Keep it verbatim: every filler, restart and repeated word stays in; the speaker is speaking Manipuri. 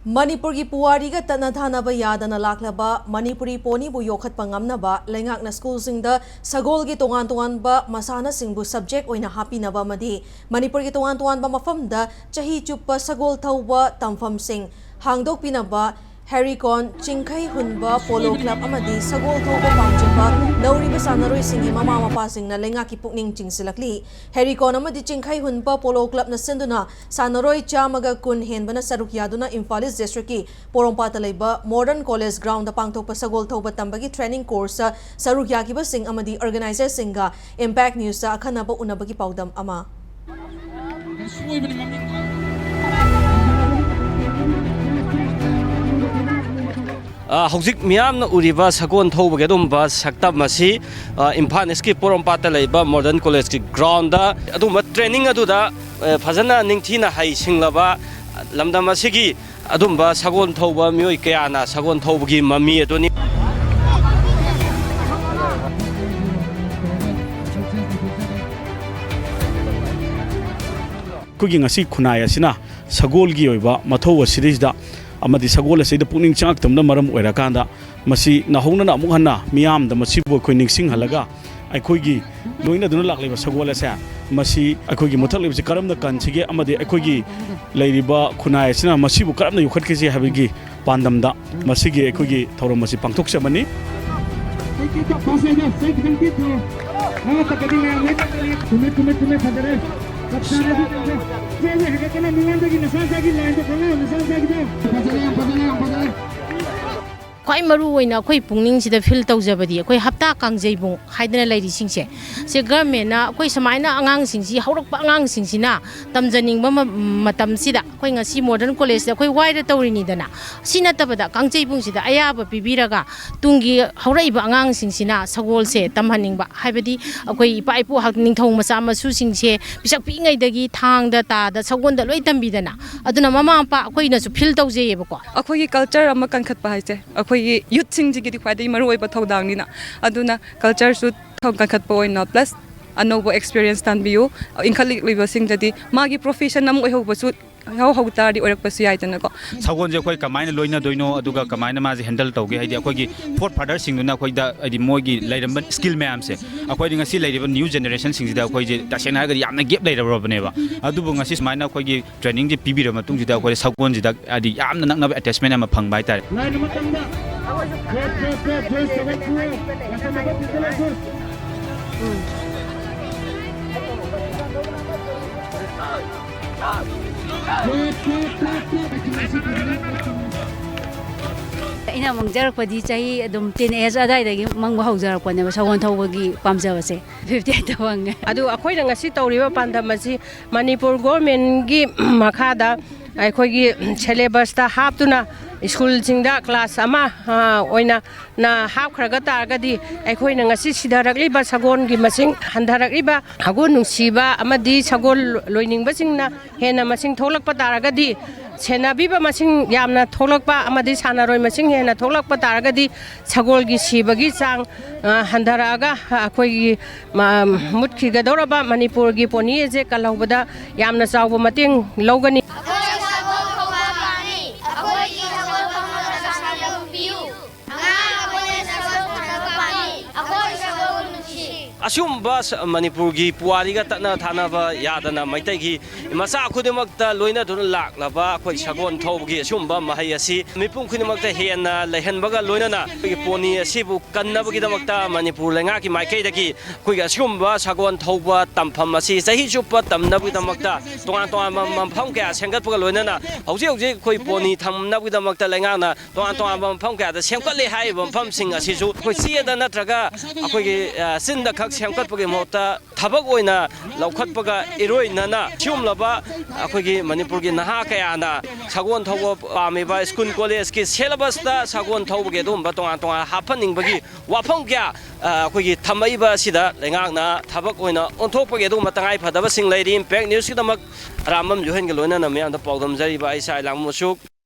ꯃꯅꯤꯄꯨꯔꯒꯤ ꯄꯨꯋꯥꯔꯤꯒ ꯇꯠꯅ ꯊꯥꯅꯕ ꯌꯥꯗꯅ ꯂꯥꯛꯂꯕ ꯃꯅꯤꯄꯨꯔꯤ ꯄꯣꯅꯤꯕꯨ ꯌꯣꯛꯈꯠꯄ ꯉꯝꯅꯕ ꯂꯩꯉꯥꯛꯅ ꯁ꯭ꯀꯨꯜꯁꯤꯡꯗ ꯁꯒꯣꯜꯒꯤ ꯇꯣꯉꯥꯟ ꯇꯣꯉꯥꯟꯕ ꯃꯁꯥꯟꯅꯁꯤꯡꯕꯨ ꯁꯕꯖꯦꯛ ꯑꯣꯏꯅ ꯍꯥꯞꯄꯤꯅꯕ ꯑꯃꯗꯤ ꯃꯅꯤꯄꯨꯔꯒꯤ ꯇꯣꯉꯥꯟ ꯇꯣꯉꯥꯟꯕ ꯃꯐꯝꯗ ꯆꯍꯤ ꯆꯨꯞꯄ ꯁꯒꯣꯜ ꯊꯧꯕ ꯇꯝꯐꯝꯁꯤꯡ ꯍꯥꯡꯗꯣꯛꯄꯤꯅꯕ ꯍꯦꯔꯤꯀꯣꯟ, ꯆꯤꯡꯈꯩ ꯍꯨꯟꯕ ꯄꯣꯂꯣ ꯀ꯭ꯂꯕ ꯑꯃꯗꯤ ꯁꯒꯣꯜ ꯊꯧꯕ ꯄꯥꯝꯖꯕ ꯅꯧꯔꯤꯕ ꯁꯥꯟꯅꯔꯣꯏꯁꯤꯡꯒꯤ ꯃꯃꯥ ꯃꯄꯥꯁꯤꯡꯅ ꯂꯩꯉꯥꯛꯀꯤ ꯄꯨꯛꯅꯤꯡ ꯆꯤꯡꯁꯤꯜꯂꯛꯂꯤ꯫ ꯍꯦꯔꯤꯀꯣꯟ ꯑꯃꯗꯤ ꯆꯤꯡꯈꯩ ꯍꯨꯟꯕ ꯄꯣꯂꯣ ꯀ꯭ꯂꯕꯅ ꯁꯤꯟꯗꯨꯅ ꯁꯥꯟꯅꯔꯣꯏ ꯆꯥꯝꯃꯒ ꯀꯨꯟ ꯍꯦꯟꯕꯅ ꯁꯔꯨꯛ ꯌꯥꯗꯨꯅ ꯏꯝꯐꯥꯜ ꯏꯁ ꯗꯤꯁꯇ꯭ꯔꯤꯛꯀꯤ ꯄꯣꯔꯣꯝꯄꯥꯠꯇ ꯂꯩꯕ ꯃꯣꯗꯔꯟ ꯀꯣꯂꯦꯖ ꯒ꯭ꯔꯥꯎꯟꯗ ꯄꯥꯡꯊꯣꯛꯄ ꯁꯒꯣꯜ ꯊꯧꯕ ꯇꯝꯕꯒꯤ ꯇ꯭ꯔꯦꯅꯤꯡ ꯀꯣꯔꯁꯇ ꯁꯔꯨꯛ ꯌꯥꯈꯤꯕꯁꯤꯡ ꯑꯃꯗꯤ ꯑꯣꯔꯒꯅꯥꯏꯖꯔꯁꯤꯡꯒ ꯏꯝꯄꯦꯛ ꯅ꯭ꯌꯨꯁꯇ ꯑꯈꯟꯅꯕ ꯎꯅꯕꯒꯤ ꯄꯥꯎꯗꯝ ꯑꯃ꯫ ꯑ, ꯍꯧꯖꯤꯛ ꯃꯤꯌꯥꯝꯅ ꯎꯔꯤꯕ ꯁꯒꯣꯜ ꯊꯧꯕꯒꯤ ꯑꯗꯨꯝꯕ ꯁꯛꯇꯝ ꯑꯁꯤ, ꯑ, ꯏꯝꯐꯥꯜ ꯏꯁꯀꯤ ꯄꯣꯔꯣꯝꯄꯥꯠꯇ ꯂꯩꯕ ꯃꯣꯗꯔꯟ ꯀꯣꯂꯦꯖꯀꯤ ꯒ꯭ꯔꯥꯎꯟꯗ ꯑꯗꯨꯝꯕ ꯇ꯭ꯔꯦꯅꯤꯡ ꯑꯗꯨꯗ, ꯑ, ꯐꯖꯅ ꯅꯤꯡꯊꯤꯅ ꯍꯩꯁꯤꯡꯂꯕ ꯂꯝꯗꯝ ꯑꯁꯤꯒꯤ ꯑꯗꯨꯝꯕ ꯁꯒꯣꯜ ꯊꯧꯕ ꯃꯤꯑꯣꯏ ꯀꯌꯥꯅ ꯁꯒꯣꯜ ꯊꯧꯕꯒꯤ ꯃꯃꯤ ꯑꯗꯨꯅꯤ꯫ ꯑꯩꯈꯣꯏꯒꯤ ꯉꯁꯤ ꯈꯨꯟꯅꯥꯏ ꯑꯁꯤꯅ ꯁꯒꯣꯜꯒꯤ ꯑꯣꯏꯕ ꯃꯊꯧ ꯑꯁꯤꯗꯩꯁꯤꯗ ꯑꯃꯗꯤ ꯁꯒꯣꯜ ꯑꯁꯤꯗ ꯄꯨꯛꯅꯤꯡ ꯆꯪꯉꯛꯇꯕꯅ ꯃꯔꯝ ꯑꯣꯏꯔꯀꯥꯟꯗ ꯃꯁꯤ ꯅꯧꯍꯧꯅꯅ ꯑꯃꯨꯛ ꯍꯟꯅ ꯃꯤꯌꯥꯝꯗ ꯃꯁꯤꯕꯨ ꯑꯩꯈꯣꯏ ꯅꯤꯡꯁꯤꯡꯍꯜꯂꯒ ꯑꯩꯈꯣꯏꯒꯤ ꯂꯣꯏꯅꯗꯨꯅ ꯂꯥꯛꯂꯤꯕ ꯁꯒꯣꯜ ꯑꯁꯦ ꯃꯁꯤ ꯑꯩꯈꯣꯏꯒꯤ ꯃꯨꯠꯊꯠꯂꯤꯕꯁꯤ ꯀꯔꯝꯅ ꯀꯟꯁꯤꯒꯦ ꯑꯃꯗꯤ ꯑꯩꯈꯣꯏꯒꯤ ꯂꯩꯔꯤꯕ ꯈꯨꯟꯅꯥꯏ ꯑꯁꯤꯅ ꯃꯁꯤꯕꯨ ꯀꯔꯝꯅ ꯌꯣꯛꯈꯠꯀꯦꯁꯤ ꯍꯥꯏꯕꯒꯤ ꯄꯥꯟꯗꯝꯗ ꯃꯁꯤꯒꯤ ꯑꯩꯈꯣꯏꯒꯤ ꯊꯧꯔꯝ ꯑꯁꯤ ꯄꯥꯡꯊꯣꯛꯆꯕꯅꯤ꯫ ꯆꯨꯝꯃꯦ, ꯆꯨꯝꯃꯦ, ꯆꯨꯝꯃꯦ, ꯐꯖꯔꯦ꯫ ꯆꯞ ꯆꯥꯔꯦ, ꯑꯗꯨ ꯆꯠꯂꯦ꯫ ꯆꯦꯜꯂꯦ, ꯍꯦꯟꯒꯠꯇꯅ ꯃꯤꯉꯣꯟꯗꯒꯤ ꯅꯁꯥ ꯅꯁꯥꯒꯤ ꯂꯥꯏꯟꯗꯣ ꯈꯪꯉꯣ, ꯅꯁꯥ ꯅꯁꯥꯒꯤꯗꯣ꯫ ꯐꯖꯔꯦ, ꯌꯥꯝ ꯐꯖꯔꯦ, ꯌꯥꯝ ꯐꯖꯔꯦ꯫ ꯈ꯭ꯋꯥꯏ ꯃꯔꯨ ꯑꯣꯏꯅ ꯑꯩꯈꯣꯏ ꯄꯨꯛꯅꯤꯡꯁꯤꯗ ꯐꯤꯜ ꯇꯧꯖꯕꯗꯤ ꯑꯩꯈꯣꯏ ꯍꯞꯇꯥ ꯀꯥꯡꯖꯩꯕꯨꯡ ꯍꯥꯏꯗꯅ ꯂꯩꯔꯤꯁꯤꯡꯁꯦ, ꯁꯦ ꯒꯔꯃꯦꯟꯅ ꯑꯩꯈꯣꯏ ꯁꯨꯃꯥꯏꯅ ꯑꯉꯥꯡꯁꯤꯡꯁꯤ, ꯍꯧꯔꯛꯄ ꯑꯉꯥꯡꯁꯤꯡꯁꯤꯅ ꯇꯝꯖꯅꯤꯡꯕ ꯃ-, ꯃꯇꯝꯁꯤꯗ ꯑꯩꯈꯣꯏ ꯉꯁꯤ ꯃꯣꯗꯔꯟ ꯀꯣꯂꯦꯖꯇ ꯑꯩꯈꯣꯏ ꯋꯥꯏꯔ ꯇꯧꯔꯤꯅꯤꯗꯅ, ꯁꯤ ꯅꯠꯇꯕꯗ ꯀꯥꯡꯖꯩꯕꯨꯡꯁꯤꯗ ꯑꯌꯥꯕ ꯄꯤꯕꯤꯔꯒ ꯇꯨꯡꯒꯤ ꯍꯧꯔꯛꯏꯕ ꯑꯉꯥꯡꯁꯤꯡꯁꯤꯅ ꯁꯒꯣꯜꯁꯦ ꯇꯝꯍꯟꯅꯤꯡꯕ, ꯍꯥꯏꯕꯗꯤ ꯑꯩꯈꯣꯏ ꯏꯄꯥ ꯏꯄꯨ ꯍꯥꯛ-, ꯅꯤꯡꯊꯧ ꯃꯆꯥ ꯃꯁꯨꯁꯤꯡꯁꯦ ꯄꯤꯁꯛ ꯄꯤꯛꯏꯉꯩꯗꯒꯤ ꯊꯥꯡꯗ, ꯇꯥꯗ, ꯁꯒꯣꯜꯗ ꯂꯣꯏ ꯇꯝꯕꯤꯗꯅ, ꯑꯗꯨꯅ ꯃꯃꯥ ꯃꯄꯥ ꯑꯩꯈꯣꯏꯅꯁꯨ ꯐꯤꯜ ꯇꯧꯖꯩꯌꯦꯕꯀꯣ꯫ ꯑꯩꯈꯣꯏꯒꯤ ꯀꯜꯆꯔ ꯑꯃ ꯀꯟꯈꯠꯄ ꯍꯥꯏꯁꯦ ꯑꯩꯈꯣꯏꯒꯤ ꯌꯨꯠꯁꯤꯡꯁꯤꯒꯤꯗꯤ ꯈ꯭ꯋꯥꯏꯗꯒꯤ ꯃꯔꯨꯑꯣꯏꯕ ꯊꯧꯗꯥꯡꯅꯤꯅ, ꯑꯗꯨꯅ ꯀꯜꯆꯔꯁꯨ ꯀꯟꯈꯠꯄ ꯑꯣꯏꯅ ꯄ꯭ꯂꯁ ꯑꯅꯧꯕ ꯑꯦꯛꯁꯄꯤꯔꯤꯌꯦꯟꯁ ꯇꯥꯟꯕꯤꯌꯨ꯫ ꯏꯟꯈꯠꯂꯛꯂꯤꯕꯁꯤꯡꯗꯗꯤ ꯃꯥꯒꯤ ꯄ꯭ꯔꯣꯐꯦꯁꯟ ꯑꯃ ꯑꯣꯏꯍꯧꯕꯁꯨ ꯏꯍꯧ ꯍꯧ ꯇꯥꯔꯗꯤ ꯑꯣꯏꯔꯛꯄꯁꯨ ꯌꯥꯏꯗꯅꯀꯣ꯫ ꯁꯒꯣꯜꯁꯦ ꯑꯩꯈꯣꯏ ꯀꯃꯥꯏꯅ ꯂꯣꯏꯅꯗꯣꯏꯅꯣ, ꯑꯗꯨꯒ ꯀꯃꯥꯏꯅ ꯃꯥꯁꯦ ꯍꯦꯟꯗꯜ ꯇꯧꯒꯦ? ꯍꯥꯏꯗꯤ ꯑꯩꯈꯣꯏꯒꯤ ꯐꯣꯔ ꯐꯥꯗꯔꯁꯤꯡꯗꯨꯅ ꯑꯩꯈꯣꯏꯗ, ꯍꯥꯏꯗꯤ ꯃꯣꯏꯒꯤ ꯂꯩꯔꯝꯕ ꯁ꯭ꯀꯤꯜ ꯃꯌꯥꯝꯁꯦ ꯑꯩꯈꯣꯏꯗꯤ ꯉꯁꯤ ꯂꯩꯔꯤꯕ ꯅ꯭ꯌꯨ ꯖꯦꯅꯦꯔꯦꯁꯟꯁꯤꯡꯁꯤꯗ ꯑꯩꯈꯣꯏꯁꯦ ꯇꯁꯦꯡꯅ ꯍꯥꯏꯔꯒꯗꯤ ꯌꯥꯝꯅ ꯒꯦꯞ ꯂꯩꯔꯕꯅꯦꯕ꯫ ꯑꯗꯨꯕꯨ ꯉꯁꯤ ꯁꯨꯃꯥꯏꯅ ꯑꯩꯈꯣꯏꯒꯤ ꯇ꯭ꯔꯦꯅꯤꯡꯁꯦ ꯄꯤꯕꯤꯔꯕ ꯃꯇꯨꯡꯁꯤꯗ ꯑꯩꯈꯣꯏꯗ ꯁꯒꯣꯜꯁꯤꯗ ꯍꯥꯏꯗꯤ ꯌꯥꯝꯅ ꯅꯛꯅꯕ ꯑꯦꯇꯦꯆꯃꯦꯟ ꯑꯃ ꯐꯪꯕ ꯍꯥꯏꯇꯥꯔꯦ꯫ ꯑꯩꯅ ꯃꯥꯡꯖꯔꯛꯄꯗꯤ ꯆꯍꯤ ꯑꯗꯨꯝ ꯇꯤꯟ ꯑꯦꯖ ꯑꯗꯥꯏꯗꯒꯤ ꯃꯪꯕ ꯍꯧꯖꯔꯛꯄꯅꯦꯕ ꯁꯒꯣꯜ ꯊꯧꯕꯒꯤ ꯄꯥꯝꯖꯕꯁꯦ꯫ ꯐꯤꯐꯇꯤ ꯑꯩꯠꯇ ꯐꯪꯉꯦ꯫ ꯑꯗꯨ ꯑꯩꯈꯣꯏꯅ ꯉꯁꯤ ꯇꯧꯔꯤꯕ ꯄꯥꯟꯗꯝ ꯑꯁꯤ ꯃꯅꯤꯄꯨꯔ ꯒꯣꯔꯃꯦꯟꯒꯤ ꯃꯈꯥꯗ ꯑꯩꯈꯣꯏꯒꯤ ꯁꯦꯂꯦꯕꯁꯇ ꯍꯥꯞꯇꯨꯅ ꯁ꯭ꯀꯨꯜꯁꯤꯡꯗ ꯀ꯭ꯂꯥꯁ ꯑꯃ ꯑ, ꯑꯣꯏꯅ ꯅ ꯍꯥꯞꯈ꯭ꯔꯒ ꯇꯥꯔꯒꯗꯤ ꯑꯩꯈꯣꯏꯅ ꯉꯁꯤ ꯁꯤꯊꯔꯛꯂꯤꯕ ꯁꯒꯣꯜꯒꯤ ꯃꯁꯤꯡ ꯍꯟꯊꯔꯛꯂꯤꯕ ꯁꯒꯣꯜ ꯅꯨꯡꯁꯤꯕ ꯑꯃꯗꯤ ꯁꯒꯣꯜ ꯂꯣꯏꯅꯤꯡꯕꯁꯤꯡꯅ ꯍꯦꯟꯅ ꯃꯁꯤꯡ ꯊꯣꯛꯂꯛꯄ ꯇꯥꯔꯒꯗꯤ ꯁꯦꯟꯅꯕꯤꯕ ꯃꯁꯤꯡ ꯌꯥꯝꯅ ꯊꯣꯛꯂꯛꯄ ꯑꯃꯗꯤ ꯁꯥꯟꯅꯔꯣꯏ ꯃꯁꯤꯡ ꯍꯦꯟꯅ ꯊꯣꯛꯂꯛꯄ ꯇꯥꯔꯒꯗꯤ ꯁꯒꯣꯜꯒꯤ ꯁꯤꯕꯒꯤ ꯆꯥꯡ ꯑ, ꯍꯟꯊꯔꯛꯑꯒ ꯑꯩꯈꯣꯏꯒꯤ ꯃ- ꯃꯨꯠꯈꯤꯒꯗꯧꯔꯕ ꯃꯅꯤꯄꯨꯔꯒꯤ ꯄꯣꯅꯤ ꯑꯁꯦ ꯀꯜꯍꯧꯕꯗ ꯌꯥꯝꯅ ꯆꯥꯎꯕ ꯃꯇꯦꯡ ꯂꯧꯒꯅꯤ꯫ ꯑꯩꯈꯣꯏ ꯁꯒꯣꯜ ꯊꯧꯕ ꯄꯥꯝꯃꯤ꯫ ꯑꯩꯈꯣꯏꯒꯤ ꯁꯒꯣꯜ ꯐꯝꯕꯗ ꯁꯥꯟꯅꯕ ꯄꯤꯌꯨ꯫ ꯑꯉꯥꯡ ꯑꯩꯈꯣꯏꯅ ꯁꯒꯣꯜ ꯁꯥꯟꯅꯕ ꯄꯥꯝꯃꯤ꯫ ꯑꯩꯈꯣꯏ ꯁꯒꯣꯜ ꯅꯨꯡꯁꯤ꯫ ꯑꯁꯤꯒꯨꯝꯕ ꯁ- ꯃꯅꯤꯄꯨꯔꯒꯤ ꯄꯨꯋꯥꯔꯤꯒ ꯇꯠꯅ ꯊꯥꯅꯕ ꯌꯥꯗꯅ ꯃꯩꯇꯩꯒꯤ ꯃꯆꯥ ꯈꯨꯗꯤꯡꯃꯛꯇ ꯂꯣꯏꯅꯗꯨꯅ ꯂꯥꯛꯂꯕ ꯑꯩꯈꯣꯏ ꯁꯒꯣꯜ ꯊꯧꯕꯒꯤ ꯑꯁꯤꯒꯨꯝꯕ ꯃꯍꯩ ꯑꯁꯤ ꯃꯤꯄꯨꯝ ꯈꯨꯗꯤꯡꯃꯛꯇ ꯍꯦꯟꯅ ꯂꯩꯍꯟꯕꯒ ꯂꯣꯏꯅꯅ ꯑꯩꯈꯣꯏꯒꯤ ꯄꯣꯅꯤ ꯑꯁꯤꯕꯨ ꯀꯟꯅꯕꯒꯤꯗꯃꯛꯇ ꯃꯅꯤꯄꯨꯔ ꯂꯩꯉꯥꯛꯀꯤ ꯃꯥꯏꯀꯩꯗꯒꯤ ꯑꯩꯈꯣꯏꯒꯤ ꯑꯁꯤꯒꯨꯝꯕ ꯁꯒꯣꯜ ꯊꯧꯕ ꯇꯝꯐꯝ ꯑꯁꯤ ꯆꯍꯤ ꯆꯨꯞꯄ ꯇꯝꯅꯕꯒꯤꯗꯃꯛꯇ ꯇꯣꯉꯥꯟ ꯇꯣꯉꯥꯟꯕ ꯃꯐꯝ ꯀꯌꯥ ꯁꯦꯝꯒꯠꯄꯒ ꯂꯣꯏꯅꯅ ꯍꯧꯖꯤꯛ ꯍꯧꯖꯤꯛ ꯑꯩꯈꯣꯏ ꯄꯣꯅꯤ ꯊꯝꯅꯕꯒꯤꯗꯃꯛꯇ ꯂꯩꯉꯥꯛꯅ ꯇꯣꯉꯥꯟ ꯇꯣꯉꯥꯟꯕ ꯃꯐꯝ ꯀꯌꯥꯗ ꯁꯦꯝꯒꯠꯂꯦ꯫ ꯍꯥꯏꯔꯤꯕ ꯃꯐꯝꯁꯤꯡ ꯑꯁꯤꯁꯨ ꯑꯩꯈꯣꯏ ꯆꯦꯗ ꯅꯠꯇ꯭ꯔꯒ ꯑꯩꯈꯣꯏꯒꯤ, ꯑ, ꯆꯤꯟꯗ ꯈꯛ ꯁꯦꯝꯒꯠꯄꯒꯤ ꯃꯍꯨꯠꯇ ꯊꯕꯛ ꯑꯣꯏꯅ ꯂꯧꯈꯠꯄꯒ ꯏꯔꯣꯏꯅꯅ ꯁꯤꯒꯨꯝꯂꯕ ꯑꯩꯈꯣꯏꯒꯤ ꯃꯅꯤꯄꯨꯔꯒꯤ ꯅꯍꯥ ꯀꯌꯥꯅ ꯁꯒꯣꯜ ꯊꯧꯕ ꯄꯥꯝꯃꯤꯕ ꯁ꯭ꯀꯨꯜ ꯀꯣꯂꯦꯖꯀꯤ ꯁꯦꯂꯦꯕꯁꯇ ꯁꯒꯣꯜ ꯊꯧꯕꯒꯤ ꯑꯗꯨꯒꯨꯝꯕ ꯇꯣꯉꯥꯟ ꯇꯣꯉꯥꯟ ꯍꯥꯞꯍꯟꯅꯤꯡꯕꯒꯤ ꯋꯥꯐꯝ ꯀꯌꯥ, ꯑ, ꯑꯩꯈꯣꯏꯒꯤ ꯊꯝꯃꯛꯏꯕ ꯑꯁꯤꯗ ꯂꯩꯉꯥꯛꯅ ꯊꯕꯛ ꯑꯣꯏꯅ ꯑꯣꯟꯊꯣꯛꯄꯒꯤ ꯑꯗꯨꯒꯨꯝꯕ ꯇꯉꯥꯏ ꯐꯗꯕꯁꯤꯡ ꯂꯩꯔꯤ꯫ ꯏꯝꯄꯦꯛ ꯅ꯭ꯌꯨꯁꯀꯤꯗꯃꯛ ꯑꯔꯥꯝꯕꯝ ꯖꯨꯍꯦꯟꯒ ꯂꯣꯏꯅꯅ ꯃꯤꯌꯥꯝꯗ ꯄꯥꯎꯗꯝꯖꯔꯤꯕ ꯑꯩ ꯏꯁꯥ ꯏꯂꯥꯡꯕꯝ ꯑꯁꯣꯛ꯫